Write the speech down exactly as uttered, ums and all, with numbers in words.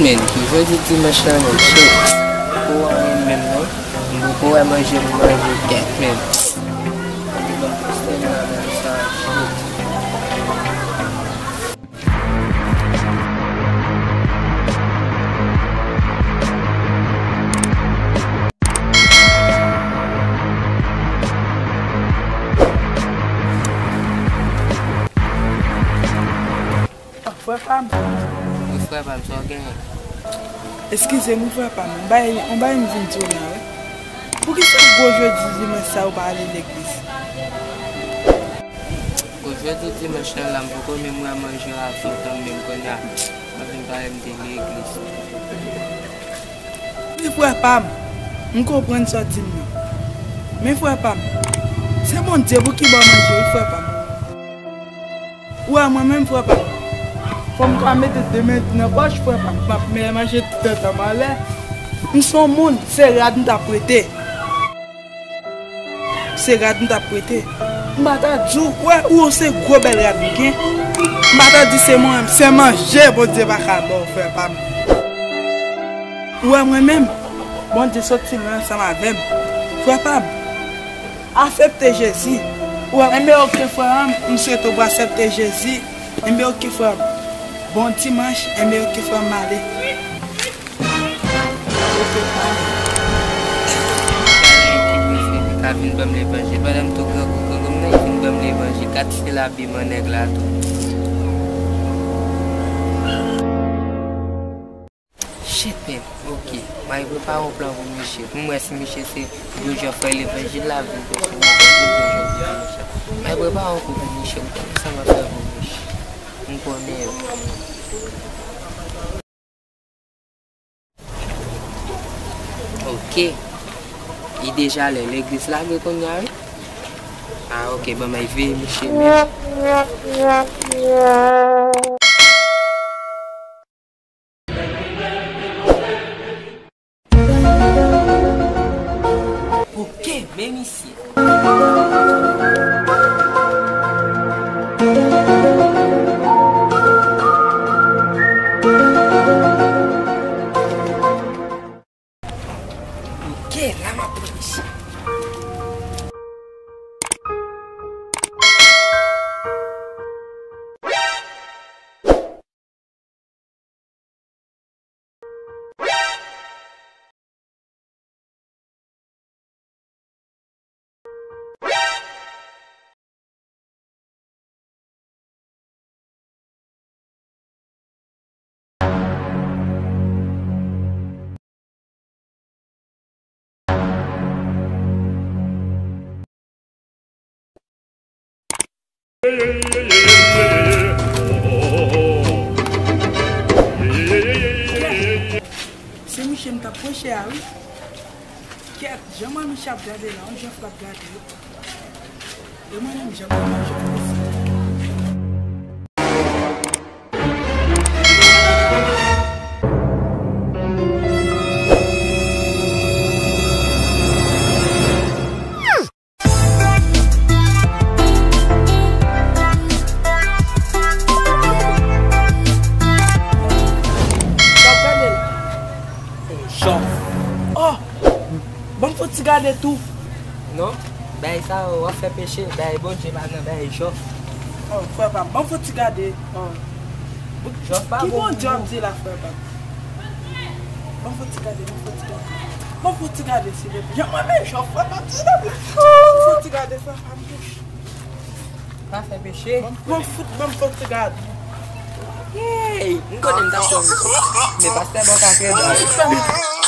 Men, jodi dimanch la, men, shit. Poko anyen menm, non. M poko wè manje, m manje kèt, men. Mwen te ban poste m la, men, sa, shit. Frè pa m. Wi, frè pa m, sa w genyen? Eskize m, wi, frè pa m. On bagay, on bagay m vin di w la, wi. Poukisa gwo jodi dimanch sa ou pa ale legliz? Gwo jodi dimanch lan la, m poko menm wè manje a, avan menm kounye a, mwen vin pale m te legliz. Wi, frè pa m, m konprann sa w di m nan. Men frè pa m, se Bondye pou ki ba w manje, wi, frè pa m. Ou wè mwen menm, frè pa m, fò m ka mete de men nan pòch, frè pa m. M ap manje tout tan m anlè. M se yon moun, se rad m t ap prete. Se rad m t ap prete. M pa ta di w, wè, ou se gwo bèl rad m gen. M pa ta di se mwen, se manje Bondye pa ka ba w, frè pa m. Ou wè mwen menm, Bondye soti lwen ansanm avè m. Frè pa m, asepte Jezi. Ou wè, enben oke frè m, m swete w pou asepte Jezi. Enben oke frè m, bon dimanch, enben oke frè m, m ale. Li ka vin ban m levanjil. Pandan m tou grangou, grangou m nan, li vin ban m levanjil. Gad se labiman nèg la tou. Shit, men, oke. M al prepare yon plan pou misye. Pou m wè si misye se gwo jan fè levanjil la, vin preche levanjil gwo jan pou misye. M al prepare yon kou pou misye. M konnen sa m ap fè pou misye. M konnen yo. Ok. Li deja lè legliz lage kounye a, wi. Ah, ok, ban m al veye misye menm. Ok, men misye. Ok, la m ap pran misye. Se mouche m t ap pwoche a, wi. Kèt, jan manmi ch ap gade la, yon jan frap gade, wi. E mwen menm, jan manmi ch ap pwoche. Sa w ap gade la? Jòf. Oh! Ban m fè yon ti gade tou. Non, bagay sa yo, w ap fè peche, bagay Bondye pa nan bagay Jòf. Oh, frè pa m, ban m fè yon ti gade. Oh. Jòf pa bon pou ou. Ki Bondye w ap di la, frè pa m? Ban m fè yon ti gade, ban m fè yon ti gade. Ban m fè yon ti gade, silvouplè. Jan mwen menm, Jòf, frè pa m, silvouplè. Ban m fè yon ti gade, frè pa m. Pa fè peche. Ban m fout, ban m fout ti gade. Yey, m konnen m t ap fè misye. Men pastè bon ka fè bon.